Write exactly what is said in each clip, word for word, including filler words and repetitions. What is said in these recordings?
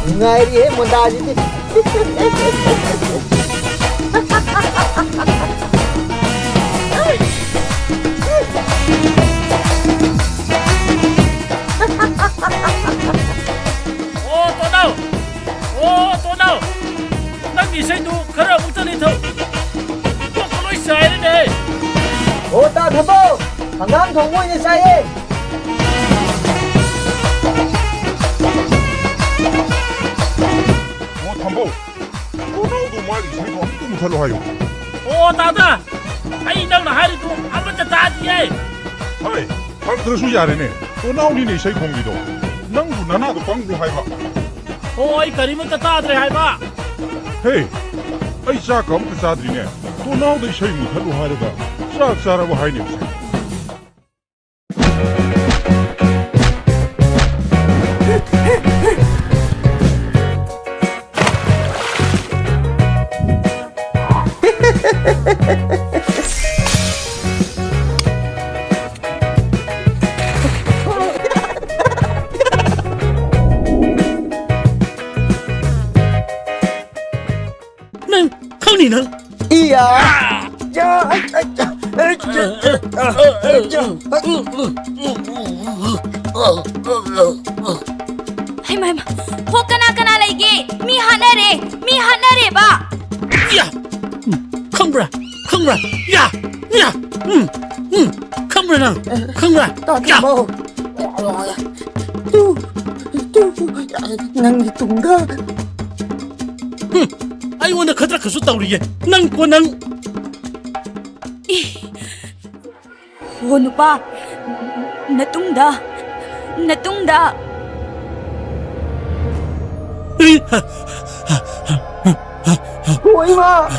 ꯅꯨꯡꯉꯥꯏꯔꯤꯍꯦ ꯃꯣꯟꯗꯥꯁꯤꯗꯤ꯫ ꯑꯣ, ꯇꯣꯅꯥꯎ! ꯑꯣ, ꯇꯣꯅꯥꯎ! ꯅꯪꯒꯤ ꯏꯁꯩꯗꯨ ꯈꯔ ꯑꯃꯨꯛꯇ ꯂꯩꯊꯧ꯫ ꯀꯣꯛꯀ ꯂꯣꯏ ꯆꯥꯏꯔꯦꯅꯦ꯫ ꯑꯣ, ꯇꯥ ꯊꯝꯕꯧ! ꯍꯪꯒꯥꯝ ꯊꯣꯡꯕ ꯑꯣꯏꯅ ꯆꯥꯏꯌꯦ꯫ ꯑꯣ, ꯊꯝꯕꯧ! ꯇꯣꯅꯥꯎꯗꯣ ꯃꯥꯒꯤ ꯏꯁꯩꯗꯣ ꯑꯃꯨꯛꯇ ꯃꯨꯊꯠꯂꯣ ꯍꯥꯏꯌꯨ꯫ ꯑꯣ, ꯇꯥꯗ! ꯑꯩ ꯅꯪꯅ ꯍꯥꯏꯔꯤꯗꯨ ꯑꯃꯠꯇ ꯇꯥꯗꯤꯌꯦ꯫ ꯍꯣꯏ, ꯈꯪꯗ꯭ꯔꯁꯨ ꯌꯥꯔꯦꯅꯦ꯫ ꯇꯣꯅꯥꯎꯅꯤꯅꯦ ꯏꯁꯩ ꯈꯣꯡꯂꯤꯗꯣ꯫ ꯅꯪꯕꯨ ꯅꯅꯥꯗꯣ ꯄꯪꯕ꯭ꯔꯣ ꯍꯥꯏꯕ? ꯑꯣ, ꯑꯩ ꯀꯔꯤꯃꯠꯇ ꯇꯥꯗ꯭ꯔꯦ ꯍꯥꯏꯕ꯫ ꯍꯦ, ꯑꯩ ꯆꯥꯛꯀ ꯑꯃꯠꯇ ꯆꯥꯗ꯭ꯔꯤꯅꯦ꯫ ꯇꯣꯅꯥꯎꯗ ꯏꯁꯩ ꯃꯨꯊꯠꯂꯨ ꯍꯥꯏꯔꯒ ꯆꯥꯛ ꯆꯥꯔꯕ ꯍꯥꯏꯅꯦ ꯃꯁꯤ꯫ ꯅꯪ ꯈꯪꯅꯤ ꯅꯪ꯫ ꯏꯌꯥ! ꯌꯥ! ꯑꯩ, ꯑꯩ, ꯑꯩ, ꯑꯩ, ꯑꯩ, ꯑꯩ, ꯑꯩ, ꯍꯩꯃꯥ, ꯍꯩꯃꯥ꯫ ꯍꯣ, ꯀꯅꯥ, ꯀꯅꯥ ꯂꯩꯒꯦ? ꯃꯤ ꯍꯥꯠꯅꯔꯦ! ꯃꯤ ꯍꯥꯠꯅꯔꯦꯕ! ꯌꯥ! ꯎꯝ, ꯈꯪꯕ꯭ꯔꯥ? ꯈꯪꯕ꯭ꯔꯥ? ꯌꯥ! ꯌꯥ! ꯎꯝ, ꯎꯝ, ꯈꯪꯕ꯭ꯔꯥ ꯅꯪ? ꯈꯪꯕ꯭ꯔꯥ? ꯇꯥ ꯌꯥ! ꯊꯝꯕꯧ꯫ ꯇꯨ, ꯇꯨ, ꯅꯪꯒꯤ ꯇꯨꯡꯗ꯫ ꯍꯨꯝ, ꯑꯩꯉꯣꯟꯗ ꯈꯗ꯭ꯔꯛ ꯈꯁꯨ ꯇꯧꯔꯤꯌꯦ꯫ ꯅꯪ ꯀꯣ ꯅꯪ꯫ ꯍꯣ ꯅꯨꯄꯥ, ꯅꯇꯨꯡꯗ, ꯅꯇꯨꯡꯗ꯫ ꯍꯣ ꯏꯃꯥ!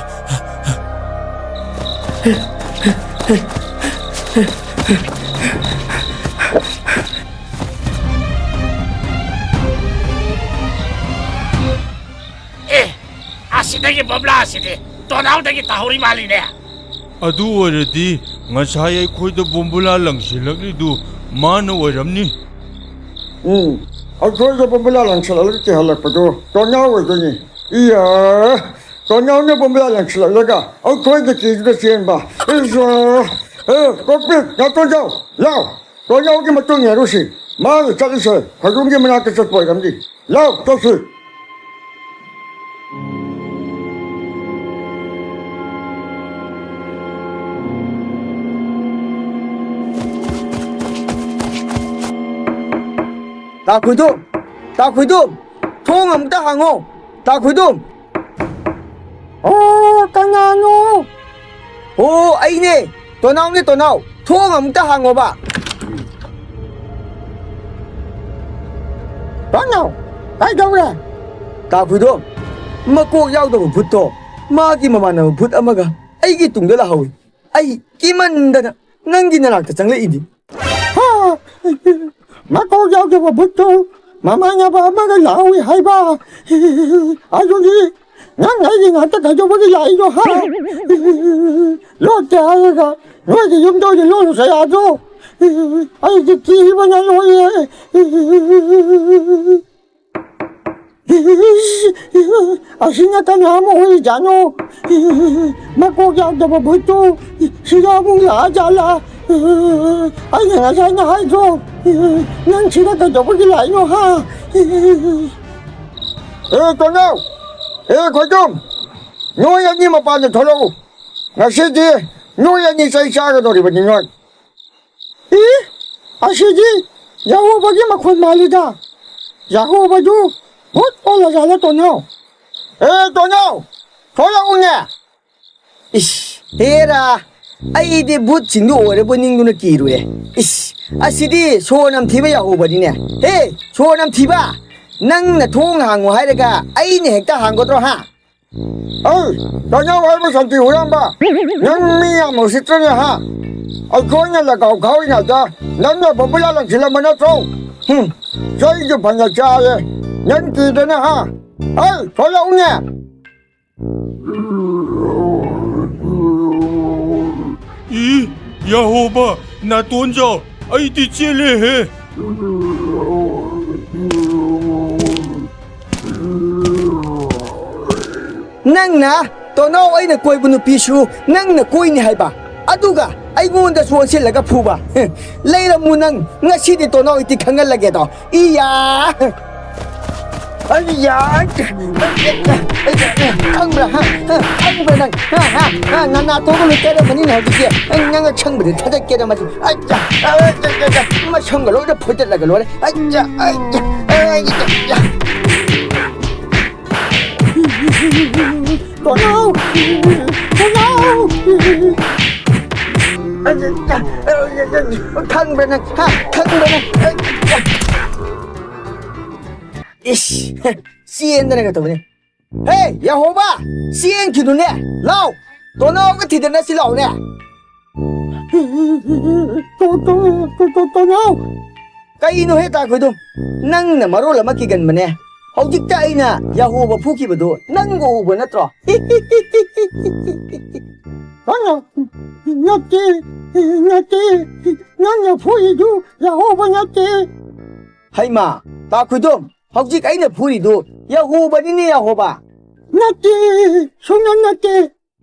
ꯑꯦ, ꯑꯁꯤꯗꯒꯤ ꯕꯣꯝꯕ꯭ꯂꯥ ꯑꯁꯤꯗꯤ ꯇꯣꯅꯥꯎꯗꯒꯤ ꯇꯥꯍꯧꯔꯤ ꯃꯥꯜꯂꯤꯅꯦ꯫ ꯑꯗꯨ ꯑꯣꯏꯔꯗꯤ ꯉꯁꯥꯏ ꯑꯩꯈꯣꯏꯗ ꯕꯣꯝꯕꯨꯂꯥ ꯂꯪꯁꯤꯜꯂꯛꯂꯤꯗꯨ ꯃꯥꯅ ꯑꯣꯏꯔꯝꯅꯤ꯫ ꯎꯝ, ꯑꯩꯈꯣꯏꯗ ꯕꯣꯝꯕꯨꯂꯥ ꯂꯪꯁꯤꯜꯂꯛꯂꯒ ꯀꯤꯍꯜꯂꯛꯄꯗꯣ ꯇꯣꯅꯥꯎ ꯑꯣꯏꯗꯣꯏꯅꯤ꯫ ꯏꯌꯥ, ꯇꯣꯅꯥꯎꯅ ꯕꯣꯝꯕꯨꯂꯥ ꯂꯪꯁꯤꯜꯂꯛꯂꯒ ꯑꯩꯈꯣꯏꯗ ꯀꯤꯗꯨꯅ ꯆꯦꯟꯕ꯫ ꯏꯌꯥ, ꯑꯦ, ꯀꯣꯛꯄꯤ, ꯅꯥꯇꯣꯟꯖꯥꯎ, ꯂꯥꯎ꯫ ꯇꯣꯅꯥꯎꯒꯤ ꯃꯇꯨꯡ ꯏꯟꯅꯔꯨꯁꯤ꯫ ꯃꯥꯅ ꯆꯠꯂꯤꯁꯦ ꯈꯣꯏꯗꯣꯝꯒꯤ ꯃꯅꯥꯛꯇ ꯆꯠꯄ ꯑꯣꯏꯔꯝꯅꯤ꯫ ꯂꯥꯎ, ꯆꯠꯁꯤ꯫ ꯇꯥ ꯈꯣꯏꯗꯣꯝ! ꯇꯥ ꯈꯣꯏꯗꯣꯝ! ꯊꯣꯡ ꯑꯃꯨꯛꯇ ꯍꯥꯡꯉꯣ! ꯇꯥ ꯈꯣꯏꯗꯣꯝ! ꯑꯣ, ꯀꯅꯥꯅꯣ? ꯑꯣ, ꯑꯩꯅꯦ! ꯇꯣꯅꯥꯎꯅꯦ, ꯇꯣꯅꯥꯎ! ꯊꯣꯡ ꯑꯃꯨꯛꯇ ꯍꯥꯡꯉꯣꯕ! ꯇꯣꯅꯥꯎ! ꯀꯩꯗꯧꯔꯦ? ꯇꯥ ꯈꯣꯏꯗꯣꯝ! ꯃꯀꯣꯛ ꯌꯥꯎꯗꯕ ꯚꯨꯠꯇꯣ ꯃꯥꯒꯤ ꯃꯃꯥꯟꯅꯕ ꯚꯨꯠ ꯑꯃꯒ ꯑꯩꯒꯤ ꯇꯨꯡꯗ ꯂꯥꯛꯍꯧꯏ꯫ ꯑꯩ ꯀꯤꯃꯟꯗꯅ ꯅꯪꯒꯤ ꯅꯅꯥꯛꯇ ꯆꯪꯂꯛꯏꯅꯤ꯫ ꯍꯥ! ꯃꯀꯣꯛ ꯌꯥꯎꯗꯕ ꯚꯨꯠꯇꯨ ꯃꯃꯥꯟꯅꯕ ꯑꯃꯒ ꯂꯥꯛꯍꯧꯏ ꯍꯥꯏꯕ꯫ ꯑꯗꯨꯗꯤ ꯅꯪ ꯑꯩꯒꯤ ꯅꯥꯛꯇ ꯀꯩꯗꯧꯕꯒꯤ ꯂꯥꯛꯏꯅꯣ, ꯍꯥ? ꯂꯣꯠꯇꯦ ꯍꯥꯏꯔꯒ ꯅꯣꯏꯒꯤ ꯌꯨꯝꯗ ꯑꯣꯏꯅ ꯂꯣꯠꯂꯨꯁꯦ ꯌꯥꯗ꯭ꯔꯣ? ꯑꯩꯗꯤ ꯀꯤꯕꯅ ꯂꯣꯏꯔꯦ꯫ ꯑꯁꯤꯅ ꯀꯅꯥ ꯑꯃ ꯑꯣꯏꯔꯤꯖꯥꯠꯅꯣ? ꯃꯀꯣꯛ ꯌꯥꯎꯗꯕ ꯚꯨꯠꯇꯨ ꯁꯤꯗ ꯑꯃꯨꯛ ꯂꯥꯛꯑꯖꯥꯠꯂꯥ? ꯑꯩꯅ ꯉꯁꯥꯏꯅ ꯍꯥꯏꯗ꯭ꯔꯣ? ꯅꯪ ꯁꯤꯗ ꯀꯩꯗꯧꯕꯒꯤ ꯂꯥꯛꯏꯅꯣ, ꯍꯥ? ꯑꯦ, ꯇꯣꯟꯖꯥꯎ! ꯑꯦ, ꯈꯣꯏꯗꯣꯝ! ꯅꯣꯏ ꯑꯅꯤ ꯃꯄꯥꯟꯗ ꯊꯣꯛꯂꯛꯎ꯫ ꯉꯁꯤꯗꯤ ꯅꯣꯏ ꯑꯅꯤ ꯆꯩ ꯆꯥꯒꯗꯧꯔꯤꯕꯅꯤ, ꯅꯣꯏ꯫ ꯏ, ꯑꯁꯤꯗꯤ ꯌꯥꯍꯣꯕꯒꯤ ꯃꯈꯣꯟ ꯃꯥꯜꯂꯤꯗ꯫ ꯌꯥꯍꯣꯕꯗꯨ ꯚꯨꯠ ꯑꯣꯜꯂꯖꯥꯠꯂ, ꯇꯣꯟꯅꯥꯎ? ꯑꯦ, ꯇꯣꯟꯅꯥꯎ, ꯊꯣꯛꯂꯛꯎꯅꯦ꯫ ꯏꯁ, ꯍꯦꯔꯥ, ꯑꯩꯗꯤ ꯚꯨꯠꯁꯤꯡꯗꯨ ꯑꯣꯏꯔꯕꯣꯏ ꯅꯤꯡꯗꯨꯅ ꯀꯤꯔꯨꯔꯦ꯫ ꯏꯁ, ꯑꯁꯤꯗꯤ ꯁꯣꯔ ꯅꯝꯊꯤꯕ ꯌꯥꯍꯣꯕꯅꯤꯅꯦ꯫ ꯍꯦ, ꯁꯣꯔ ꯅꯝꯊꯤꯕ, ꯅꯪꯅ ꯊꯣꯡ ꯍꯥꯡꯉꯨ ꯍꯥꯏꯔꯒ ꯑꯩꯅ ꯍꯦꯛꯇ ꯍꯥꯡꯒꯗ꯭ꯔꯣ, ꯍꯥ? ꯑꯩ ꯇꯣꯟꯅꯥꯎ ꯍꯥꯏꯕ ꯁꯟꯊꯤ ꯍꯨꯔꯥꯟꯕ, ꯅꯪ ꯃꯤ ꯌꯥꯝ ꯎꯁꯤꯠꯇ꯭ꯔꯅꯦ, ꯍꯥ? ꯑꯩꯈꯣꯏꯅ ꯂꯒꯥꯎ ꯈꯥꯎꯔꯤꯉꯩꯗ ꯅꯪꯅ ꯕꯣꯝꯕꯨꯂꯥ ꯂꯪꯁꯤꯜꯂꯝꯕ ꯅꯠꯇ꯭ꯔꯣ? ꯍꯨꯝ, ꯆꯩꯁꯨ ꯐꯅ ꯆꯥꯔꯦ, ꯅꯪ ꯀꯤꯗꯅ, ꯍꯥ? ꯑꯩ ꯊꯣꯛꯂꯛꯎꯅꯦ꯫ ꯏ, ꯌꯥꯍꯣꯕ, ꯅꯥꯇꯣꯟꯖꯥꯎ, ꯑꯩꯗꯤ ꯆꯦꯜꯂꯦꯍꯦ꯫ ꯅꯪꯅ ꯇꯣꯅꯥꯎ ꯑꯩꯅ ꯀꯣꯏꯕ ꯅꯨꯄꯤꯁꯨ ꯅꯪꯅ ꯀꯣꯏꯅꯤ ꯍꯥꯏꯕ, ꯑꯗꯨꯒ ꯑꯩꯉꯣꯟꯗꯁꯨ ꯑꯣꯟꯁꯤꯜꯂꯒ ꯐꯨꯕ꯫ ꯂꯩꯔꯝꯃꯨ ꯅꯪ, ꯉꯁꯤꯗꯤ ꯇꯣꯅꯥꯎ ꯑꯩꯗꯤ ꯈꯪꯍꯜꯂꯒꯦꯗꯣ꯫ ꯏꯌꯥ! ꯑꯩꯌꯥ! ꯈꯪꯕ꯭ꯔꯥ, ꯍꯥ? ꯍꯥ? ꯈꯪꯕ꯭ꯔꯥ ꯅꯪ? ꯍꯥ? ꯍꯥ? ꯍꯥ? ꯅꯅꯥꯇꯣꯟꯒ ꯂꯣꯏ ꯀꯥꯏꯔꯝꯃꯅꯤꯅꯦ ꯍꯧꯖꯤꯛꯇꯤ꯫ ꯑꯩ ꯅꯪ ꯑꯁꯪꯕꯗꯤ ꯊꯥꯗꯠꯀꯦꯗ ꯃꯁꯤ꯫ ꯑꯩꯌꯥ! ꯃꯁꯝꯒ ꯂꯣꯏꯅ ꯐꯣꯏꯗꯠꯂꯒ ꯂꯣꯏꯔꯦ꯫ ꯑꯩꯌꯥ! ꯑꯩꯌꯥ! ꯑꯩꯌꯥ! ꯇꯣꯅꯥꯎ! ꯇꯣꯅꯥꯎ! ꯈꯪꯕ꯭ꯔꯥ ꯅꯪ? ꯍꯥ? ꯈꯪꯕ꯭ꯔꯥ ꯅꯪ? ꯏꯁ! ꯆꯦꯟꯗꯅꯒ ꯇꯧꯕꯅꯦ꯫ ꯍꯦ, ꯌꯥꯍꯣꯕ! ꯆꯦꯟꯈꯤꯅꯨꯅꯦ! ꯂꯥꯎ! ꯇꯣꯅꯥꯎꯒ ꯊꯤꯗꯅ ꯁꯤ ꯂꯥꯎꯅꯦ! ꯇꯣ-, ꯇꯣ-, ꯇꯣ-, ꯇꯣ-, ꯇꯣꯅꯥꯎ! ꯀꯩꯅꯣꯍꯦ, ꯇꯥꯈꯣꯏꯗꯨꯝ? ꯅꯪꯅ ꯃꯔꯣꯜ ꯑꯃ ꯀꯤꯒꯟꯕꯅꯦ꯫ ꯍꯧꯖꯤꯛꯇ ꯑꯩꯅ ꯌꯥꯍꯣꯕ ꯐꯨꯈꯤꯕꯗꯨ ꯅꯪꯒ ꯎꯕ ꯅꯠꯇ꯭ꯔꯣ? ꯅꯪꯅ, ꯅꯠꯇꯦ, ꯅꯠꯇꯦ, ꯅꯪꯅ ꯐꯨꯔꯤꯗꯨ ꯌꯥꯍꯣꯕ ꯅꯠꯇꯦ꯫ ꯍꯩꯃꯥ, ꯇꯥꯈꯣꯏꯗꯨꯝ, ꯍꯧꯖꯤꯛ ꯑꯩꯅ ꯐꯨꯔꯤꯗꯨ ꯌꯥꯍꯣꯕꯅꯤꯅꯦ, ꯌꯥꯍꯣꯕ꯫ ꯅꯠꯇꯦ, ꯁꯨꯡꯅꯠ ꯅꯠꯇꯦ꯫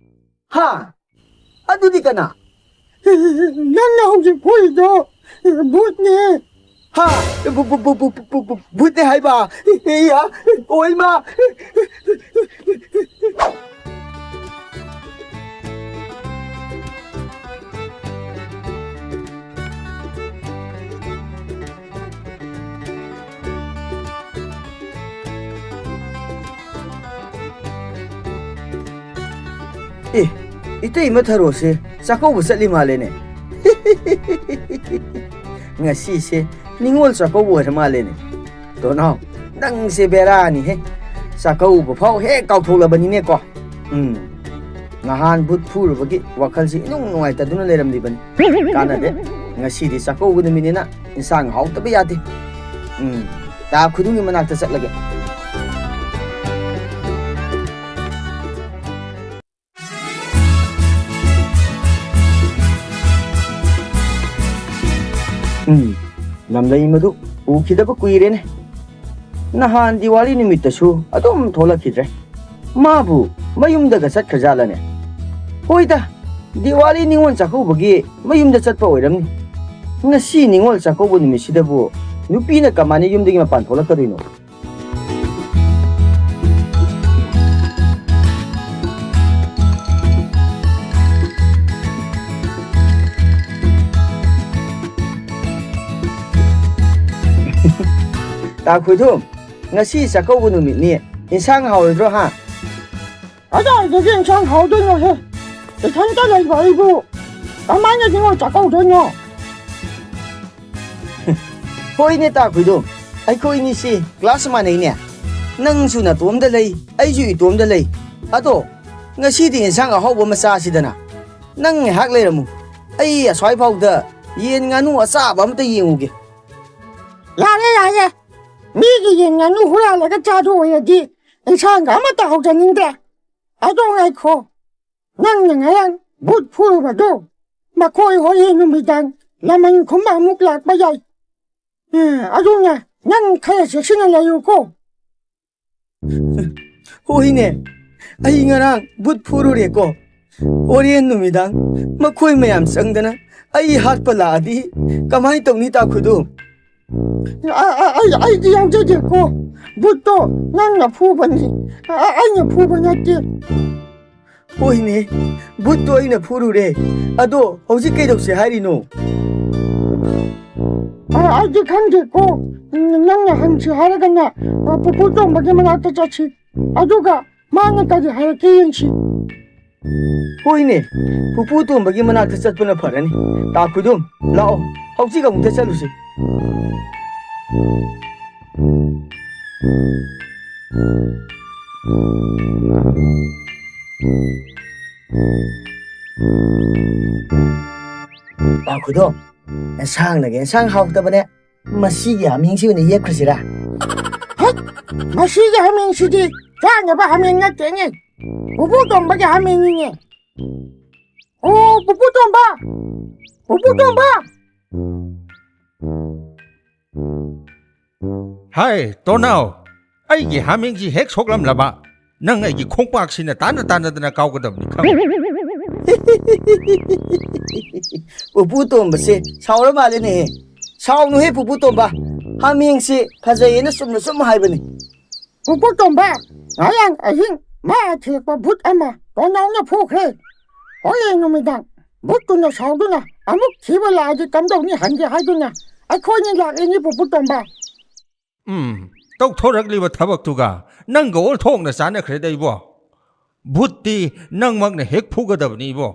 ꯍꯥ? ꯑꯗꯨꯗꯤ ꯀꯅꯥ? ꯅꯪꯅ ꯍꯧꯖꯤꯛ ꯐꯨꯔꯤꯗꯣ ꯚꯨꯠꯅꯦ꯫ ꯍꯥ? ꯚꯨ-, ꯚꯨ-, ꯚꯨ-, ꯚꯨ-, ꯚꯨ-, ꯚꯨ-, ꯚꯨꯠꯅꯦ ꯍꯥꯏꯕ? ꯏꯌꯥ! ꯑꯣꯏꯃꯥ! ꯑꯦ, ꯏꯇꯩꯃ ꯊꯔꯣꯁꯦ ꯆꯥꯛꯀꯧꯕ ꯆꯠꯂꯤ ꯃꯥꯜꯂꯦꯅꯦ꯫ ꯉꯁꯤꯁꯦ ꯅꯤꯉꯣꯜ ꯆꯥꯛꯀꯧꯕ ꯑꯣꯏꯔ ꯃꯥꯜꯂꯦꯅꯦ꯫ ꯇꯣꯅꯥꯎ, ꯅꯪꯁꯦ ꯕꯦꯔꯥꯅꯤꯍꯦ꯫ ꯆꯥꯛꯀꯧꯕ ꯐꯥꯎ ꯍꯦꯛ ꯀꯥꯎꯊꯣꯛꯂꯕꯅꯤꯅꯦꯀꯣ꯫ ꯎꯝ, ꯅꯍꯥꯟ ꯚꯨꯠ ꯐꯨꯔꯨꯕꯒꯤ ꯋꯥꯈꯜꯁꯤ ꯏꯅꯨꯡ ꯅꯨꯡꯉꯥꯏꯇꯗꯨꯅ ꯂꯩꯔꯝꯂꯤꯕꯅꯤ꯫ ꯀꯥꯟꯅꯗꯦ, ꯉꯁꯤꯗꯤ ꯆꯥꯛꯀꯧꯕ ꯅꯨꯃꯤꯠꯅꯤꯅ ꯏꯟꯁꯥꯡ ꯍꯥꯎꯇꯕ ꯌꯥꯗꯦ꯫ ꯎꯝ, ꯇꯥ ꯈꯨꯗꯨꯝꯒꯤ ꯃꯅꯥꯛꯇ ꯆꯠꯂꯒꯦ꯫ ꯂꯝꯂꯩꯃꯗꯨ ꯎꯈꯤꯗꯕ ꯀꯨꯏꯔꯦꯅꯦ꯫ ꯅꯍꯥꯟ ꯗꯤꯋꯥꯂꯤ ꯅꯨꯃꯤꯠꯇꯁꯨ ꯑꯗꯨꯝ ꯊꯣꯛꯂꯛꯈꯤꯗ꯭ꯔꯦ꯫ ꯃꯥꯕꯨ ꯃꯌꯨꯝꯗꯒ ꯆꯠꯈ꯭ꯔꯖꯥꯠꯂꯅꯦ? ꯍꯣꯏꯗ, ꯗꯤꯋꯥꯂꯤ ꯅꯤꯉꯣꯜ ꯆꯥꯛꯀꯧꯕꯒꯤ ꯃꯌꯨꯝꯗ ꯆꯠꯄ ꯑꯣꯏꯔꯝꯅꯤ꯫ ꯉꯁꯤ ꯅꯤꯉꯣꯜ ꯆꯥꯛꯀꯧꯕ ꯅꯨꯃꯤꯠꯁꯤꯗꯕꯨ ꯅꯨꯄꯤꯅ ꯀꯃꯥꯏꯅ ꯌꯨꯝꯗꯒꯤ ꯃꯄꯥꯟ ꯊꯣꯛꯂꯛꯀꯗꯣꯏꯅꯣ? ꯇꯥ ꯈꯣꯏꯗꯨꯝ, ꯉꯁꯤ ꯆꯥꯛꯀꯧꯕ ꯅꯨꯃꯤꯠꯅꯤ, ꯏꯟꯁꯥꯡ ꯍꯥꯎꯔꯣꯏꯗ꯭ꯔꯣ, ꯍꯥ? ꯀꯗꯥꯏꯗꯒꯤ ꯏꯟꯁꯥꯡ ꯍꯥꯎꯗꯣꯏꯅꯣꯍꯦ? ꯏꯊꯟꯇ ꯂꯩꯕ ꯑꯩꯕꯨ ꯀꯃꯥꯏꯅ ꯅꯤꯉꯣꯜ ꯆꯥꯛꯀꯧꯗꯣꯏꯅꯣ? ꯍꯣꯏꯅꯦ, ꯇꯥ ꯈꯣꯏꯗꯨꯝ, ꯑꯩꯈꯣꯏꯅꯤꯁꯤ ꯀ꯭ꯂꯥꯁ ꯃꯥꯟꯅꯩꯅꯦ꯫ ꯅꯪꯁꯨ ꯅꯇꯣꯝꯗ ꯂꯩ, ꯑꯩꯁꯨ ꯏꯇꯣꯝꯗ ꯂꯩ꯫ ꯑꯗꯣ, ꯉꯁꯤꯗꯤ ꯏꯟꯁꯥꯡ ꯑꯍꯥꯎꯕ ꯑꯃ ꯆꯥꯁꯤꯗꯅ꯫ ꯅꯪ ꯉꯥꯏꯍꯥꯛ ꯂꯩꯔꯝꯃꯨ, ꯑꯩ ꯑꯁ꯭ꯋꯥꯏꯐꯥꯎꯗ ꯌꯦꯟ ꯉꯥꯅꯨ ꯑꯆꯥꯕ ꯑꯃꯇ ꯌꯦꯡꯉꯨꯒꯦ꯫ ꯌꯥꯔꯦ, ꯌꯥꯔꯦ꯫ ꯃꯤꯒꯤ ꯌꯦꯟ ꯉꯥꯅꯨ ꯍꯨꯔꯥꯜꯂꯒ ꯆꯥꯗꯣꯏ ꯑꯣꯏꯔꯗꯤ ꯏꯟꯁꯥꯡꯒ ꯑꯃꯠꯇ ꯍꯧꯖꯅꯤꯡꯗ꯭ꯔꯦ꯫ ꯑꯗꯣ ꯉꯥꯏꯈꯣ, ꯅꯪꯅ ꯉꯔꯥꯡ ꯚꯨꯠ ꯐꯨꯔꯨꯕꯗꯣ, ꯃꯈꯣꯏ ꯍꯣꯔꯦꯟ ꯅꯨꯃꯤꯗꯥꯡ ꯂꯃꯟ ꯈꯨꯝꯕ ꯑꯃꯨꯛ ꯂꯥꯛꯄ ꯌꯥꯏ꯫ ꯑꯦ, ꯑꯗꯨꯅ ꯅꯪ ꯈꯔ ꯆꯦꯛꯁꯤꯟꯅ ꯂꯩꯌꯨꯀꯣ꯫ ꯍꯣꯏꯅꯦ, ꯑꯩ ꯉꯔꯥꯡ ꯚꯨꯠ ꯐꯨꯔꯨꯔꯦꯀꯣ꯫ ꯍꯣꯔꯦꯟ ꯅꯨꯃꯤꯗꯥꯡ ꯃꯈꯣꯏ ꯃꯌꯥꯝ ꯆꯪꯗꯅ ꯑꯩ ꯍꯥꯠꯄ ꯂꯥꯛꯑꯗꯤ ꯀꯃꯥꯏ ꯇꯧꯅꯤ, ꯇꯥ ꯈꯨꯗꯨꯝ? ꯑ, ꯑ, ꯑꯩ, ꯑꯩꯗꯤ ꯌꯥꯎꯖꯗꯦꯀꯣ꯫ ꯚꯨꯠꯇꯣ ꯅꯪꯅ ꯐꯨꯕꯅꯤ꯫ ꯑ, ꯑꯩꯅ ꯐꯨꯕ ꯅꯠꯇꯦ꯫ ꯍꯣꯏꯅꯦ, ꯚꯨꯠꯇꯣ ꯑꯩꯅ ꯐꯨꯔꯨꯔꯦ꯫ ꯑꯗꯣ ꯍꯧꯖꯤꯛ ꯀꯩꯗꯧꯁꯦ ꯍꯥꯏꯔꯤꯅꯣ? ꯑ, ꯑꯩꯗꯤ ꯈꯪꯗꯦꯀꯣ꯫ ꯎꯝ, ꯅꯪꯅ ꯍꯪꯁꯤ ꯍꯥꯏꯔꯒꯅ, ꯑ, ꯄꯨꯄꯨ ꯇꯣꯝꯕꯒꯤ ꯃꯅꯥꯛꯇ ꯆꯠꯁꯤ꯫ ꯑꯗꯨꯒ ꯃꯥꯅ ꯀꯔꯤ ꯍꯥꯏꯔꯛꯀꯦ ꯌꯦꯡꯁꯤ꯫ ꯍꯣꯏꯅꯦ, ꯄꯨꯄꯨ ꯇꯣꯝꯕꯒꯤ ꯃꯅꯥꯛꯇ ꯆꯠꯄꯅ ꯐꯔꯅꯤ꯫ ꯇꯥ ꯈꯨꯗꯨꯝ, ꯂꯥꯛꯑꯣ, ꯍꯧꯖꯤꯛ ꯑꯃꯨꯛꯇ ꯆꯠꯂꯨꯁꯤ꯫ ꯇꯥ ꯈꯨꯗꯨꯝ, ꯑꯦꯟꯁꯥꯡꯅꯒ ꯑꯦꯟꯁꯥꯡ ꯍꯥꯎꯇꯕꯅꯦ꯫ ꯃꯁꯤꯒꯤ ꯍꯥꯃꯦꯡꯁꯤ ꯑꯣꯏꯅ ꯌꯦꯞꯈ꯭ꯔꯁꯤꯔꯥ? ꯍꯠ! ꯃꯁꯤꯒꯤ ꯍꯥꯃꯦꯡꯁꯤꯗꯤ ꯆꯥꯅꯕ ꯍꯥꯃꯦꯡ ꯅꯠꯇꯦꯅꯦ꯫ ꯄꯨꯄꯨ ꯇꯣꯝꯕꯒꯤ ꯍꯥꯃꯦꯡꯅꯤꯅꯦ꯫ ꯑꯣ, ꯄꯨꯄꯨ ꯇꯣꯝꯕ! ꯄꯨꯄꯨ ꯇꯣꯝꯕ! ꯍꯥꯏ, ꯇꯣꯅꯥꯎ, ꯑꯩꯒꯤ ꯍꯥꯃꯦꯡꯁꯤ ꯍꯦꯛ ꯁꯣꯛꯂꯝꯂꯕ, ꯅꯪ ꯑꯩꯒꯤ ꯈꯣꯡꯄꯥꯛꯁꯤꯅ ꯇꯥꯟꯅ ꯇꯥꯟꯅꯗꯅ ꯀꯥꯎꯒꯗꯕꯅꯤ, ꯈꯪꯉꯤ? ꯄꯨꯄꯨ ꯇꯣꯝꯕꯁꯦ ꯁꯥꯎꯔ ꯃꯥꯜꯂꯦꯅꯦꯍꯦ꯫ ꯁꯥꯎꯅꯨꯍꯦ, ꯄꯨꯄꯨ ꯇꯣꯝꯕ꯫ ꯍꯥꯃꯦꯡꯁꯦ ꯐꯖꯩꯌꯦꯅ ꯆꯨꯝꯅ ꯁꯨꯝ ꯍꯥꯏꯕꯅꯤ꯫ ꯄꯨꯄꯨ ꯇꯣꯝꯕ, ꯉꯔꯥꯡ ꯑꯍꯤꯡ ꯃꯥ ꯊꯤꯔꯛꯄ ꯚꯨꯠ ꯑꯃ ꯇꯣꯅꯥꯎꯅ ꯐꯨꯈ꯭ꯔꯦ꯫ ꯍꯣꯔꯦꯟ ꯅꯨꯃꯤꯗꯥꯡ ꯚꯨꯠꯇꯨꯅ ꯁꯥꯎꯗꯨꯅ ꯑꯃꯨꯛ ꯊꯤꯕ ꯂꯥꯛꯑꯗꯤ ꯀꯝꯗꯧꯅꯤ ꯍꯪꯒꯦ ꯍꯥꯏꯗꯨꯅ ꯑꯩꯈꯣꯏꯅꯤ ꯂꯥꯛꯂꯤꯅꯤ, ꯄꯨꯄꯨ ꯇꯣꯝꯕ꯫ ꯎꯝ, ꯇꯧꯊꯣꯔꯛꯂꯤꯕ ꯊꯕꯛꯇꯨꯒ ꯅꯪꯒ ꯑꯣꯟꯊꯣꯛꯅ ꯆꯥꯟꯅꯈ꯭ꯔꯦꯗ, ꯏꯕꯣ꯫ ꯚꯨꯠꯇꯤ ꯅꯪꯃꯛꯅ ꯍꯦꯛ ꯐꯨꯒꯗꯕꯅꯤ, ꯏꯕꯣ꯫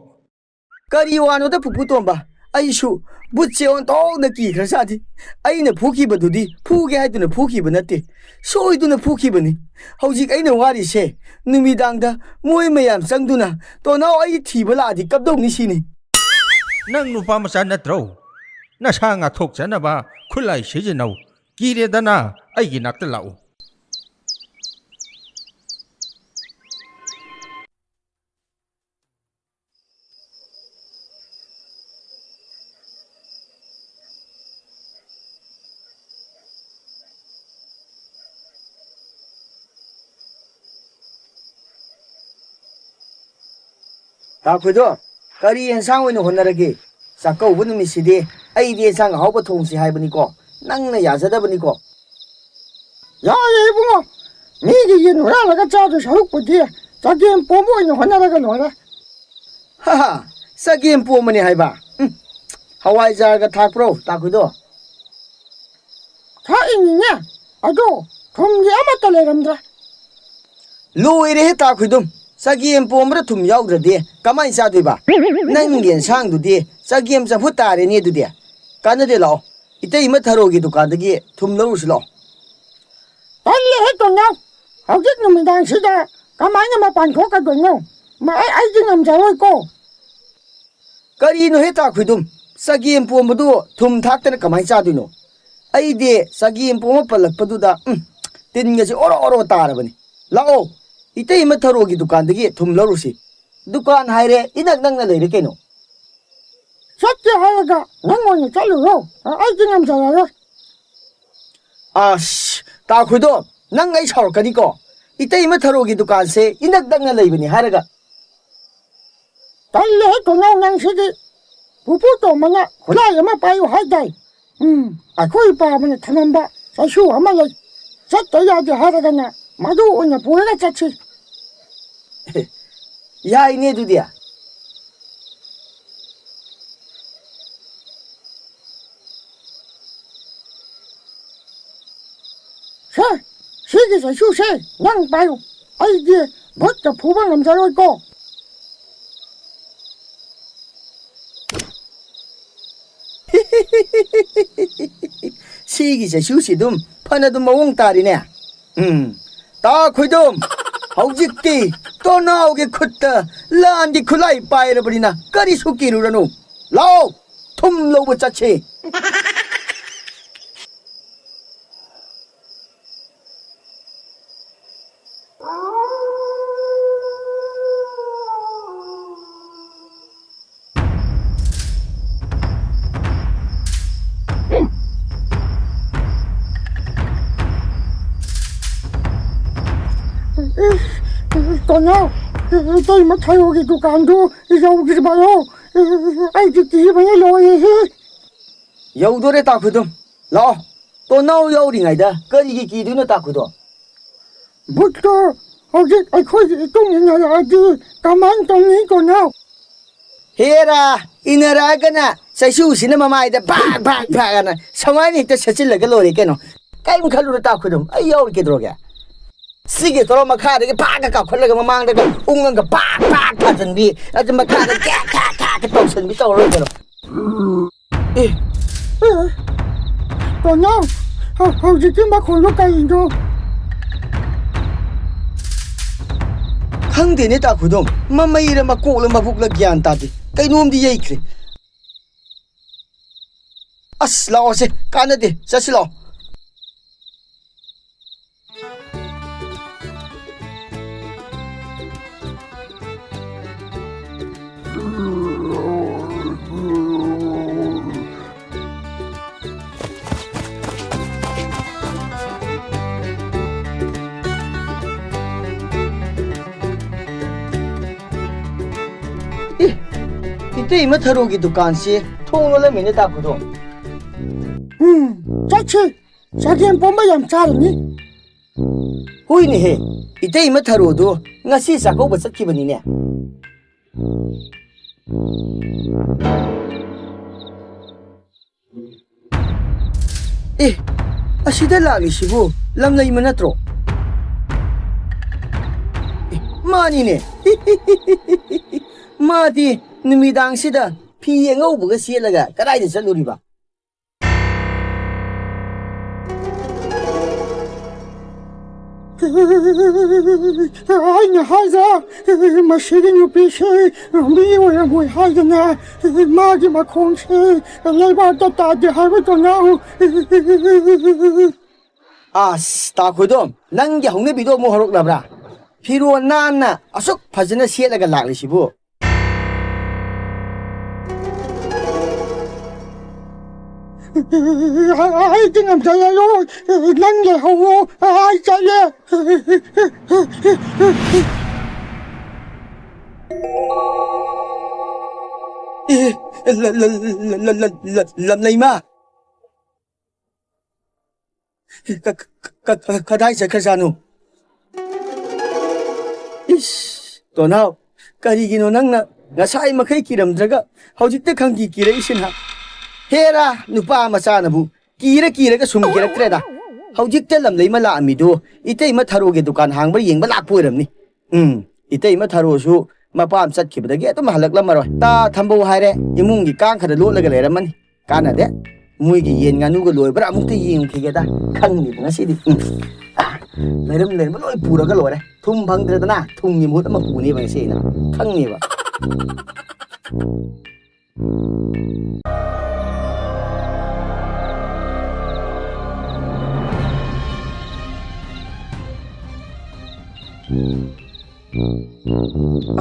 ꯀꯔꯤ ꯋꯥꯅꯣꯗ, ꯄꯨꯄꯨ ꯇꯣꯝꯕ? ꯑꯩꯁꯨ ꯚꯨꯠꯁꯦ ꯑꯣꯟꯊꯣꯛꯅ ꯀꯤꯈ꯭ꯔꯖꯥꯠꯅꯤ꯫ ꯑꯩꯅ ꯐꯨꯈꯤꯕꯗꯨꯗꯤ ꯐꯨꯒꯦ ꯍꯥꯏꯗꯨꯅ ꯐꯨꯈꯤꯕ ꯅꯠꯇꯦ, ꯁꯣꯏꯗꯨꯅ ꯐꯨꯈꯤꯕꯅꯤ꯫ ꯍꯧꯖꯤꯛ ꯑꯩꯅ ꯋꯥꯔꯤꯁꯦ, ꯅꯨꯃꯤꯗꯥꯡꯗ ꯃꯣꯏ ꯃꯌꯥꯝ ꯆꯪꯗꯨꯅ ꯇꯣꯅꯥꯎ ꯑꯩ ꯊꯤꯕ ꯂꯥꯛꯑꯗꯤ ꯀꯝꯗꯧꯅꯤ ꯁꯤꯅꯤ꯫ ꯅꯪ ꯅꯨꯄꯥ ꯃꯆꯥ ꯅꯠꯇ꯭ꯔꯣ? ꯅꯁꯥ ꯉꯥꯛꯊꯣꯛꯆꯅꯕ ꯈꯨꯠꯂꯥꯏ ꯁꯤꯖꯤꯟꯅꯧ꯫ ꯀꯤꯔꯦꯗꯅ ꯑꯩꯒꯤ ꯅꯥꯛꯇ ꯂꯥꯛꯎ꯫ ꯇꯥ ꯈꯣꯏꯗꯣ, ꯀꯔꯤ ꯑꯦꯟꯁꯥꯡ ꯑꯣꯏꯅ ꯍꯣꯠꯅꯔꯒꯦ? ꯆꯥꯛꯀꯧꯕ ꯅꯨꯃꯤꯠꯁꯤꯗꯤ ꯑꯩꯗꯤ ꯑꯦꯟꯁꯥꯡ ꯑꯍꯥꯎꯕ ꯊꯣꯡꯁꯤ ꯍꯥꯏꯕꯅꯤꯀꯣ, ꯅꯪꯅ ꯌꯥꯖꯗꯕꯅꯤꯀꯣ꯫ ꯌꯥꯏꯌꯦ ꯏꯕꯨꯡꯉꯣ, ꯃꯤꯒꯤ ꯌꯦꯟ ꯍꯨꯔꯥꯜꯂꯒ ꯆꯥꯗꯣꯏ ꯁꯔꯨꯛꯄꯨꯗꯤ ꯆꯒꯦꯝ ꯄꯣꯝꯕ ꯑꯣꯏꯅ ꯍꯣꯠꯅꯔꯒ ꯂꯣꯏꯔꯦ꯫ ꯍꯥ ꯍꯥ, ꯆꯒꯦꯝ ꯄꯣꯝꯕꯅꯤ ꯍꯥꯏꯕ? ꯎꯝ, ꯍꯋꯥꯏꯖꯥꯔꯒ ꯊꯥꯛꯄ꯭ꯔꯣ, ꯇꯥ ꯈꯣꯏꯗꯣ? ꯊꯥꯛꯏꯅꯤꯅꯦ, ꯑꯗꯣ ꯊꯨꯝꯗꯤ ꯑꯃꯠꯇ ꯂꯩꯔꯝꯗ꯭ꯔꯦ꯫ ꯂꯣꯏꯔꯦꯍꯦ, ꯇꯥ ꯈꯣꯏꯗꯨꯝ, ꯆꯒꯦꯝ ꯄꯣꯝꯕꯗ ꯊꯨꯝ ꯌꯥꯎꯗ꯭ꯔꯗꯤ ꯀꯃꯥꯏꯅ ꯆꯥꯗꯣꯏꯕ? ꯅꯪꯒꯤ ꯑꯦꯟꯁꯥꯡꯗꯨꯗꯤ ꯆꯒꯦꯝ ꯆꯝꯐꯨꯠ ꯇꯥꯔꯦꯅꯦ ꯑꯗꯨꯗꯤ꯫ ꯀꯥꯟꯅꯗꯦ, ꯂꯥꯛꯑꯣ, ꯏꯇꯩꯃ ꯊꯔꯣꯒꯤ ꯗꯨꯀꯥꯟꯗꯒꯤ ꯊꯨꯝ ꯂꯧꯔꯨꯁꯤ ꯂꯥꯛꯑꯣ꯫ ꯇꯜꯂꯦꯍꯦ ꯇꯣꯟꯅꯥꯎ, ꯍꯧꯖꯤꯛ ꯅꯨꯃꯤꯗꯥꯡꯁꯤꯗ ꯀꯃꯥꯏꯅ ꯃꯄꯥꯟ ꯊꯣꯛꯀꯗꯣꯏꯅꯣ? ꯃ-, ꯑꯩ, ꯑꯩꯗꯤ ꯉꯝꯖꯔꯣꯏꯀꯣ꯫ ꯀꯔꯤꯅꯣꯍꯦ ꯇꯥ ꯈꯣꯏꯗꯨꯝ, ꯆꯒꯦꯝ ꯄꯣꯝꯕꯗꯨ ꯊꯨꯝ ꯊꯥꯛꯇꯅ ꯀꯃꯥꯏꯅ ꯆꯥꯗꯣꯏꯅꯣ? ꯑꯩꯗꯤ ꯆꯒꯦꯝ ꯄꯣꯝꯕ ꯄꯜꯂꯛꯄꯗꯨꯗ, ꯎꯝ, ꯇꯤꯟꯒꯁꯦ ꯑꯣꯔꯣ ꯑꯣꯔꯣ ꯇꯥꯔꯕꯅꯤ꯫ ꯂꯥꯛꯑꯣ, ꯏꯇꯩꯃ ꯊꯔꯣꯒꯤ ꯗꯨꯀꯥꯟꯗꯒꯤ ꯊꯨꯝ ꯂꯧꯔꯨꯁꯤ꯫ ꯗꯨꯀꯥꯟ ꯍꯥꯏꯔꯦ, ꯏꯅꯛ ꯅꯛꯅ ꯂꯩꯔꯦ ꯀꯩꯅꯣ꯫ ꯆꯠꯀꯦ ꯍꯥꯏꯔꯒ ꯅꯪ ꯑꯣꯏꯅ ꯆꯠꯂꯨꯔꯣ꯫ ꯑ-, ꯑꯩꯗꯤ ꯉꯝꯖꯔꯔꯣꯏ꯫ ꯑꯁ, ꯇꯥꯈꯨꯗꯣ, ꯅꯪ ꯑꯩ ꯁꯥꯎꯔꯛꯀꯅꯤꯀꯣ꯫ ꯏꯇꯩꯃ ꯊꯔꯣꯒꯤ ꯗꯨꯀꯥꯟꯁꯦ ꯏꯅꯛ ꯅꯛꯅ ꯂꯩꯕꯅꯤ ꯍꯥꯏꯔꯒ꯫ ꯇꯜꯂꯦꯍꯦ ꯇꯣꯅꯥꯎ ꯅꯪꯁꯤꯗꯤ꯫ ꯄꯨꯄꯨ ꯇꯣꯝꯕꯅ ꯈꯨꯠꯂꯥꯏ ꯑꯃ ꯄꯥꯏꯌꯨ ꯍꯥꯏꯗꯥꯏ? ꯎꯝ, ꯑꯩꯈꯣꯏ ꯄꯥꯕꯅ ꯊꯝꯃꯝꯕ ꯆꯩꯁꯨ ꯑꯃ ꯂꯩ꯫ ꯆꯠꯇ ꯌꯥꯗꯦ ꯍꯥꯏꯔꯒꯅ ꯃꯗꯨ ꯑꯣꯏꯅ ꯄꯨꯔꯒ ꯆꯠꯁꯤ꯫ ꯌꯥꯏꯅꯦ ꯑꯗꯨꯗꯤ꯫ ꯁꯦ, ꯁꯤꯒꯤ ꯆꯩꯁꯨꯁꯦ ꯅꯪ ꯄꯥꯏꯌꯨ꯫ ꯑꯩꯗꯤ ꯚꯨꯠꯇ ꯐꯨꯕ ꯉꯝꯖꯔꯣꯏꯀꯣ꯫ ꯁꯤꯒꯤ ꯆꯩꯁꯨꯁꯤ ꯑꯗꯨꯝ ꯐꯅ ꯑꯗꯨꯝ ꯃꯑꯣꯡ ꯇꯥꯔꯤꯅꯦ꯫ ꯎꯝ, ꯇꯥ ꯈꯣꯏꯗꯨꯝ, ꯍꯧꯖꯤꯛꯇꯤ ꯇꯣꯅꯥꯎꯒꯤ ꯈꯨꯠꯇ ꯂꯥꯟꯒꯤ ꯈꯨꯠꯂꯥꯏ ꯄꯥꯏꯔꯕꯅꯤꯅ ꯀꯔꯤꯁꯨ ꯀꯤꯔꯨꯔꯅꯨ꯫ ꯂꯥꯎ, ꯊꯨꯝ ꯂꯧꯕ ꯆꯠꯁꯤ꯫ ꯇꯣꯅꯥꯎ, ꯏꯇꯩꯃ ꯊꯔꯣꯒꯤ ꯗꯨꯀꯥꯟꯗꯨ ꯌꯧꯗ꯭ꯔꯤꯕꯔꯣ? ꯑꯩꯗꯤ ꯀꯤꯕꯅ ꯂꯣꯏꯔꯦꯍꯦ꯫ ꯌꯧꯗꯣꯔꯦ ꯇꯥꯈꯨꯗꯨꯝ꯫ ꯂꯥꯛꯑꯣ꯫ ꯇꯣꯅꯥꯎ ꯌꯧꯔꯤꯉꯩꯗ ꯀꯔꯤꯒꯤ ꯀꯤꯗꯣꯏꯅꯣ ꯇꯥꯈꯨꯗꯣ? ꯚꯨꯠꯇꯣ ꯍꯧꯖꯤꯛ ꯑꯩꯈꯣꯏꯒꯤ ꯏꯇꯨꯡ ꯏꯟꯅꯔꯛꯑꯗꯤ ꯀꯃꯥꯏꯅ ꯇꯧꯅꯤ ꯇꯣꯅꯥꯎ? ꯍꯦꯔꯥ, ꯏꯟꯅꯔꯛꯑꯒꯅ ꯆꯩꯁꯨꯁꯤꯅ ꯃꯃꯥꯏꯗ ꯚꯥꯛ ꯚꯥꯛ ꯚꯥꯛ ꯑꯅ ꯁꯨꯃꯥꯏꯅ ꯍꯦꯛꯇ ꯁꯦꯠꯆꯤꯜꯂꯒ ꯂꯣꯏꯔꯦ ꯀꯩꯅꯣ꯫ ꯀꯔꯤꯝ ꯈꯜꯂꯨꯅꯨ ꯇꯥꯈꯨꯗꯨꯝ, ꯑꯩ ꯌꯥꯎꯔꯤ ꯀꯩꯗꯧꯔꯒꯦ? ꯁꯤꯒꯤ ꯇꯧꯔ ꯃꯈꯥꯗꯒꯤ ꯐꯥꯛꯀ ꯀꯥꯎꯈꯠꯂꯒ ꯃꯃꯥꯡꯗꯒ ꯎꯪꯉꯒ ꯄꯥꯛ ꯄꯥꯛ ꯊꯥꯖꯟꯕꯤ, ꯑꯗꯨ ꯃꯈꯥꯗ ꯀꯦꯛ ꯀꯦꯛ ꯀꯦꯛ ꯇꯧꯁꯟꯕꯤ ꯇꯧꯔ ꯂꯣꯏꯔꯦ ꯀꯩꯅꯣ꯫ ꯑꯦ, ꯇꯣꯅꯥꯎ, ꯍꯧ-, ꯍꯧꯖꯤꯛꯀꯤ ꯃꯈꯣꯟꯗꯣ ꯀꯔꯤꯅꯣ? ꯈꯪꯗꯦꯅꯦ ꯇꯥꯈꯨꯗꯣꯝ, ꯃꯃꯩꯔ ꯃꯀꯣꯛꯂ ꯃꯕꯨꯛꯂ ꯒ꯭ꯌꯥꯟ ꯇꯥꯗꯦ, ꯀꯩꯅꯣꯝꯗꯤ ꯌꯩꯈ꯭ꯔꯦ꯫ ꯑꯁ, ꯂꯥꯛꯑꯣꯁꯦ, ꯀꯥꯟꯅꯗꯦ, ꯆꯠꯁꯤ ꯂꯥꯛꯑꯣ꯫ ꯏꯇꯩꯃ ꯊꯔꯣꯒꯤ ꯗꯨꯀꯥꯟꯁꯤ ꯊꯣꯡ ꯂꯣꯜꯂꯝꯃꯤꯅꯦ, ꯇꯥ ꯈꯨꯗꯣꯝ꯫ ꯎꯝ, ꯆꯠꯁꯤ꯫ ꯆꯒꯦꯝ ꯄꯣꯝꯕ ꯌꯥꯝ ꯆꯥꯔꯅꯤ꯫ ꯍꯣꯏꯅꯦꯍꯦ, ꯏꯇꯩꯃ ꯊꯔꯣꯗꯣ ꯉꯁꯤ ꯆꯥꯛꯀꯧꯕ ꯆꯠꯈꯤꯕꯅꯤꯅꯦ꯫ ꯑꯦ, ꯑꯁꯤꯗ ꯂꯥꯛꯂꯤꯁꯤꯕꯨ ꯂꯝꯂꯩꯃ ꯅꯠꯇ꯭ꯔꯣ? ꯑꯦ, ꯃꯥꯅꯤꯅꯦ꯫ ꯃꯥꯗꯤ ꯅꯨꯃꯤꯗꯥꯡꯁꯤꯗ ꯐꯤ ꯑꯉꯧꯕꯒ ꯁꯦꯠꯂꯒ ꯀꯗꯥꯏꯗ ꯆꯠꯂꯨꯔꯤꯕ? ꯑꯩꯅ ꯍꯥꯏꯗ꯭ꯔꯥ, ꯃꯁꯤꯒꯤ ꯅꯨꯄꯤꯁꯤ ꯃꯤ ꯑꯣꯏꯔꯝꯃꯣꯏ ꯍꯥꯏꯗꯅ, ꯃꯥꯒꯤ ꯃꯈꯣꯡꯁꯤ ꯂꯩꯕꯥꯛꯇ ꯇꯥꯗꯦ ꯍꯥꯏꯕꯗꯧꯅ꯫ ꯑꯁ, ꯇꯥ ꯈꯣꯏꯗꯣꯝ, ꯅꯪꯒꯤ ꯍꯧꯅꯕꯤꯗꯣ ꯑꯃꯨꯛ ꯍꯧꯔꯛꯂꯕ꯭ꯔꯥ? ꯐꯤꯔꯣꯜ ꯅꯥꯟꯅ ꯑꯁꯨꯛ ꯐꯖꯅ ꯁꯦꯠꯂꯒ ꯂꯥꯛꯂꯤꯁꯤꯕꯨ? ꯑꯩꯗꯤ ꯉꯝꯖꯔꯔꯣꯏ, ꯅꯪ ꯂꯩꯍꯧꯔꯣ, ꯑꯩ ꯆꯠꯂꯦ꯫ ꯑꯦ, ꯂ-, ꯂ-, ꯂ-, ꯂ-, ꯂ-, ꯂ-, ꯂꯝꯂꯩꯃ꯫ ꯀ-, ꯀ-, ꯀ-, ꯀ-, ꯀꯗꯥꯏ ꯆꯠꯈ꯭ꯔꯖꯥꯠꯅꯣ? ꯏꯁ, ꯇꯣꯅꯥꯎ, ꯀꯔꯤꯒꯤꯅꯣ ꯅꯪꯅ ꯉꯁꯥꯏ ꯃꯈꯩ ꯀꯤꯔꯝꯗ꯭ꯔꯒ ꯍꯧꯖꯤꯛꯇ ꯈꯪꯀꯤ ꯀꯤꯔꯛꯏꯁꯤꯅ? ꯍꯦꯔꯥ, ꯅꯨꯄꯥ ꯃꯆꯥꯅꯕꯨ ꯀꯤꯔ ꯀꯤꯔꯒ ꯁꯨꯝ ꯀꯤꯔꯛꯇ꯭ꯔꯦꯗ꯫ ꯍꯧꯖꯤꯛꯇ ꯂꯝꯂꯩꯃ ꯂꯥꯛꯑꯝꯃꯤꯗꯣ ꯏꯇꯩꯃ ꯊꯔꯣꯒꯤ ꯗꯨꯀꯥꯟ ꯍꯥꯡꯕ꯭ꯔꯥ ꯌꯦꯡꯕ ꯂꯥꯛꯄ ꯑꯣꯏꯔꯝꯅꯤ꯫ ꯎꯝ, ꯏꯇꯩꯃ ꯊꯔꯣꯁꯨ ꯃꯄꯥꯝ ꯆꯠꯈꯤꯕꯗꯒꯤ ꯑꯗꯨꯝ ꯍꯜꯂꯛꯂꯝꯃꯔꯣꯏ꯫ ꯇꯥ ꯊꯝꯕꯧ ꯍꯥꯏꯔꯦ, ꯏꯃꯨꯡꯒꯤ ꯀꯥꯡ ꯈꯔ ꯂꯣꯠꯂꯒ ꯂꯩꯔꯝꯃꯅꯤ꯫ ꯀꯥꯟꯅꯗꯦ꯫ ꯃꯣꯏꯒꯤ ꯌꯦꯟ ꯉꯥꯅꯨꯒ ꯂꯣꯏꯕ꯭ꯔꯥ ꯑꯃꯨꯛꯇ ꯌꯦꯡꯈꯤꯒꯦꯗ꯫ ꯈꯪꯅꯤꯕ ꯉꯁꯤꯗꯤ꯫ ꯎꯝ꯫ ꯑ, ꯂꯩꯔꯝ ꯂꯩꯔꯝꯕ ꯂꯣꯏ ꯄꯨꯔꯒ ꯂꯣꯏꯔꯦ꯫ ꯊꯨꯝ ꯐꯪꯗ꯭ꯔꯦꯗꯅ ꯊꯨꯝꯒꯤ ꯃꯍꯨꯠ ꯑꯃ ꯄꯨꯅꯦꯕ ꯉꯁꯤ ꯑꯩꯅ꯫ ꯈꯪꯅꯦꯕ꯫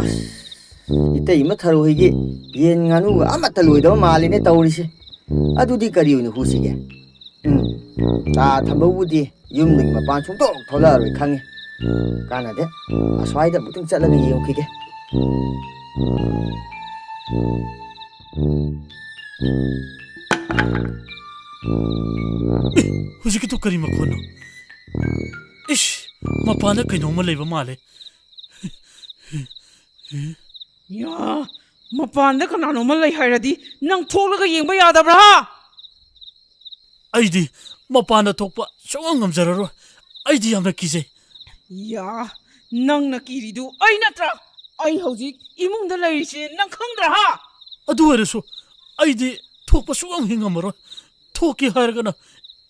ꯑꯁ, ꯏꯇꯩꯃ ꯊꯔꯣꯏꯒꯤ ꯌꯦꯟ ꯉꯥꯅꯨꯒ ꯑꯃꯠꯇ ꯂꯣꯏꯗꯕ ꯃꯥꯜꯂꯤꯅꯦ ꯇꯧꯔꯤꯁꯦ꯫ ꯑꯗꯨꯗꯤ ꯀꯔꯤ ꯑꯣꯏꯅ ꯍꯨꯁꯤꯒꯦ? ꯎꯝ, ꯇꯥ ꯊꯝꯕꯕꯨꯗꯤ ꯌꯨꯝꯗꯒꯤ ꯃꯄꯥꯟ ꯁꯨꯡꯊꯣꯛ ꯊꯣꯛꯂꯛꯑꯔꯣꯏ ꯈꯪꯉꯤ꯫ ꯀꯥꯟꯅꯗꯦ, ꯑꯁ꯭ꯋꯥꯏꯗ ꯑꯃꯨꯛꯇꯪ ꯆꯠꯂꯒ ꯌꯦꯡꯉꯨꯈꯤꯒꯦ꯫ ꯍꯧꯖꯤꯛꯀꯤꯗꯨ ꯀꯔꯤ ꯃꯈꯣꯟꯅꯣ? ꯏꯁ, ꯃꯄꯥꯟꯗ ꯀꯩꯅꯣꯝꯃ ꯂꯩꯕ ꯃꯥꯜꯂꯦ꯫ ꯌꯥ, ꯃꯄꯥꯟꯗ ꯀꯅꯥꯅꯣꯝꯃ ꯂꯩ ꯍꯥꯏꯔꯗꯤ ꯅꯪ ꯊꯣꯛꯂꯒ ꯌꯦꯡꯕ ꯌꯥꯗꯕ꯭ꯔꯥ? ꯑꯩꯗꯤ ꯃꯄꯥꯟꯗ ꯊꯣꯛꯄ ꯁꯨꯡꯉꯝ ꯉꯝꯖꯔꯔꯣꯏ꯫ ꯑꯩꯗꯤ ꯌꯥꯝꯅ ꯀꯤꯖꯩ꯫ ꯌꯥ, ꯅꯪꯅ ꯀꯤꯔꯤꯗꯨ ꯑꯩ ꯅꯠꯇ꯭ꯔꯥ? ꯑꯩ ꯍꯧꯖꯤꯛ ꯏꯃꯨꯡꯗ ꯂꯩꯔꯤꯁꯦ ꯅꯪ ꯈꯪꯗ꯭ꯔꯥ ꯍꯥ? ꯑꯗꯨ ꯑꯣꯏꯔꯁꯨ ꯑꯩꯗꯤ ꯊꯣꯛꯄ ꯁꯨꯡꯉꯝ ꯍꯦꯛ ꯉꯝꯃꯔꯣꯏ꯫ ꯊꯣꯛꯀꯦ ꯍꯥꯏꯔꯒꯅ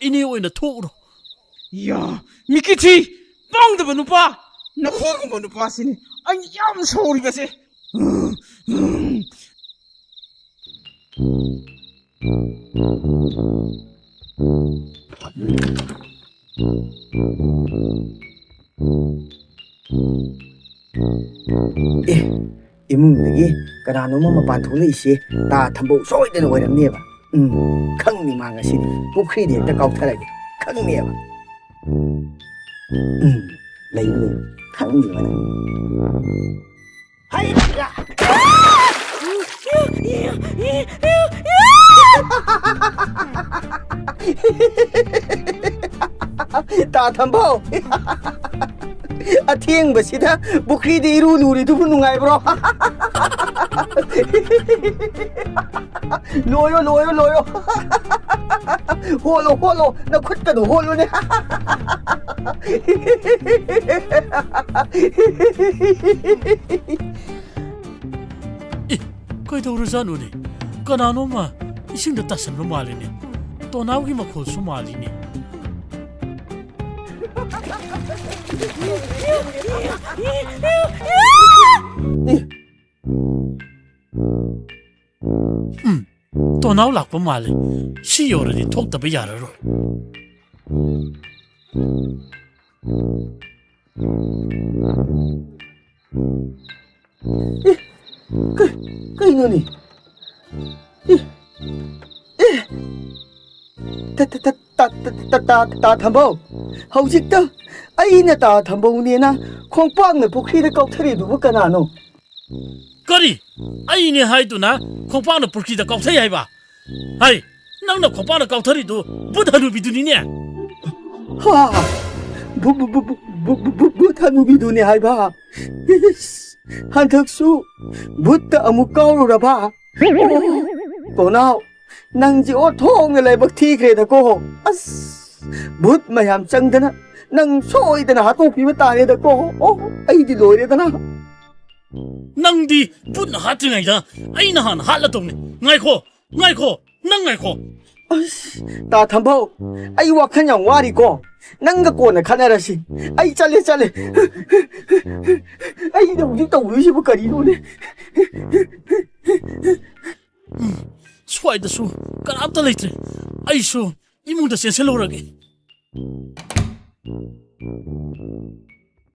ꯏꯅꯦ ꯑꯣꯏꯅ ꯊꯣꯛꯎꯔꯣ꯫ ꯌꯥ, ꯃꯤꯀꯤꯊꯤ! ꯄꯪꯗꯕ ꯅꯨꯄꯥ! ꯅꯈꯣꯏꯒꯨꯝꯕ ꯅꯨꯄꯥꯁꯤꯅꯤ ꯑꯩ ꯌꯥꯝ ꯁꯥꯎꯔꯤꯕꯁꯦ꯫ ꯑꯦ, ꯏꯃꯨꯡꯗꯒꯤ ꯀꯅꯥꯅꯣꯝꯃ ꯃꯄꯥꯟ ꯊꯣꯛꯂꯛꯏꯁꯦ ꯇꯥ ꯊꯝꯕꯧ ꯁꯣꯏꯗꯅ ꯑꯣꯏꯔꯝꯅꯦꯕ꯫ ꯎꯝ, ꯈꯪꯅꯤ ꯃꯥ ꯉꯁꯤꯗꯤ꯫ ꯄꯨꯈ꯭ꯔꯤꯗ ꯍꯦꯛꯇ ꯀꯥꯎꯊꯔꯒꯦ꯫ ꯈꯪꯅꯦꯕ꯫ ꯎꯝ, ꯂꯩꯌꯨ, ꯂꯩꯌꯨ꯫ ꯈꯪꯅꯦꯕ ꯅꯪ꯫ ꯍꯩ! ꯇꯥ ꯊꯝꯕꯧ! ꯑꯊꯦꯡꯕꯁꯤꯗ ꯄꯨꯈ꯭ꯔꯤꯗ ꯏꯔꯨ ꯂꯨꯔꯤꯗꯨꯕꯨ ꯅꯨꯡꯉꯥꯏꯕ꯭ꯔꯣ? ꯂꯣꯏꯌꯣ, ꯂꯣꯏꯌꯣ, ꯂꯣꯏꯌꯣ꯫ ꯍꯣꯠꯂꯣ, ꯍꯣꯠꯂꯣ, ꯅꯈꯨꯠꯀꯗꯣ ꯍꯣꯠꯂꯨꯅꯦ꯫ ꯑꯦ, ꯀꯩꯗꯧꯔꯖꯥꯠꯅꯣꯅꯦ? ꯀꯅꯥꯅꯣꯝꯃ ꯏꯁꯤꯡꯗ ꯇꯥꯁꯟꯕ ꯃꯥꯜꯂꯤꯅꯦ꯫ ꯇꯣꯅꯥꯎꯒꯤ ꯃꯈꯣꯜꯁꯨ ꯃꯥꯜꯂꯤꯅꯦ꯫ ꯑꯦ, ꯎꯝ, ꯇꯣꯅꯥꯎ ꯂꯥꯛꯄ ꯃꯥꯜꯂꯦ꯫ ꯁꯤ ꯌꯧꯔꯗꯤ ꯊꯣꯛꯇꯕ ꯌꯥꯔꯔꯣꯏ꯫ ꯑꯦ, ꯀ-, ꯀꯩꯅꯣꯅꯦ? ꯑꯦ, ꯑꯦ, ꯇ-, ꯇ-, ꯇ-, ꯇ-, ꯇ-, ꯇ-, ꯇꯥ ꯊꯝꯕꯧ, ꯍꯧꯖꯤꯛꯇ ꯑꯩꯅ ꯇꯥ ꯊꯝꯕꯧꯅꯦꯅ ꯈꯣꯡꯄꯥꯛꯅ ꯄꯨꯈ꯭ꯔꯤꯗ ꯀꯥꯎꯊꯔꯤꯗꯨꯕꯨ ꯀꯅꯥꯅꯣ? ꯀꯔꯤ? ꯑꯩꯅꯦ ꯍꯥꯏꯗꯨꯅ ꯈꯣꯡꯄꯥꯛꯅ ꯄꯨꯈ꯭ꯔꯤꯗ ꯀꯥꯎꯊꯩ ꯍꯥꯏꯕ? ꯍꯩ, ꯅꯪꯅ ꯈꯣꯡꯄꯥꯛꯅ ꯀꯥꯎꯊꯔꯤꯗꯨ ꯚꯨꯠ ꯍꯅꯨꯕꯤꯗꯨꯅꯤꯅꯦ꯫ ꯍꯥ? ꯚꯨ-, ꯚꯨ-, ꯚꯨ-, ꯚꯨ-, ꯚꯨ-, ꯚꯨ-, ꯚꯨꯠ ꯍꯅꯨꯕꯤꯗꯨꯅꯤ ꯍꯥꯏꯕ? ꯏꯁ, ꯍꯟꯗꯛꯁꯨ ꯚꯨꯠꯇ ꯑꯃꯨꯛ ꯀꯥꯎꯔꯨꯔꯕ? ꯑꯣ, ꯇꯣꯅꯥꯎ, ꯅꯪꯁꯦ ꯑꯣꯟꯊꯣꯛꯅ ꯂꯥꯏꯕꯛ ꯊꯤꯈ꯭ꯔꯦꯗꯀꯣ꯫ ꯑꯁ, ꯚꯨꯠ ꯃꯌꯥꯝ ꯆꯪꯗꯅ ꯅꯪ ꯁꯣꯏꯗꯅ ꯍꯥꯠꯇꯣꯛꯄꯤꯕ ꯇꯥꯔꯦꯗꯀꯣ꯫ ꯑꯣ, ꯑꯩꯗꯤ ꯂꯣꯏꯔꯦꯗꯅ꯫ ꯅꯪꯗꯤ ꯚꯨꯠꯅ ꯍꯥꯠꯇ꯭ꯔꯤꯉꯩꯗ ꯑꯩꯅ ꯍꯥꯟꯅ ꯍꯥꯠꯂꯗꯧꯅꯦ꯫ ꯉꯥꯏꯈꯣ, ꯉꯥꯏꯈꯣ, ꯅꯪ ꯉꯥꯏꯈꯣ꯫ ꯑꯁ, ꯇꯥ ꯊꯝꯕꯧ, ꯑꯩ ꯋꯥꯈꯜ ꯌꯥꯝ ꯋꯥꯔꯤꯀꯣ꯫ ꯅꯪꯒ ꯀꯣꯟꯅ ꯈꯠꯅꯔꯁꯤ꯫ ꯑꯩ ꯆꯠꯂꯦ, ꯆꯠꯂꯦ꯫ ꯑꯩꯅ ꯍꯧꯖꯤꯛ ꯇꯧꯗꯣꯏꯁꯤꯕꯨ ꯀꯔꯤꯅꯣꯅꯦ? ꯎꯝ, ꯁ꯭ꯋꯥꯏꯗꯁꯨ ꯀꯅꯥꯝꯇ ꯂꯩꯇ꯭ꯔꯦ꯫ ꯑꯩꯁꯨ ꯏꯃꯨꯡꯗ ꯆꯦꯟꯁꯤꯜꯂꯨꯔꯒꯦ꯫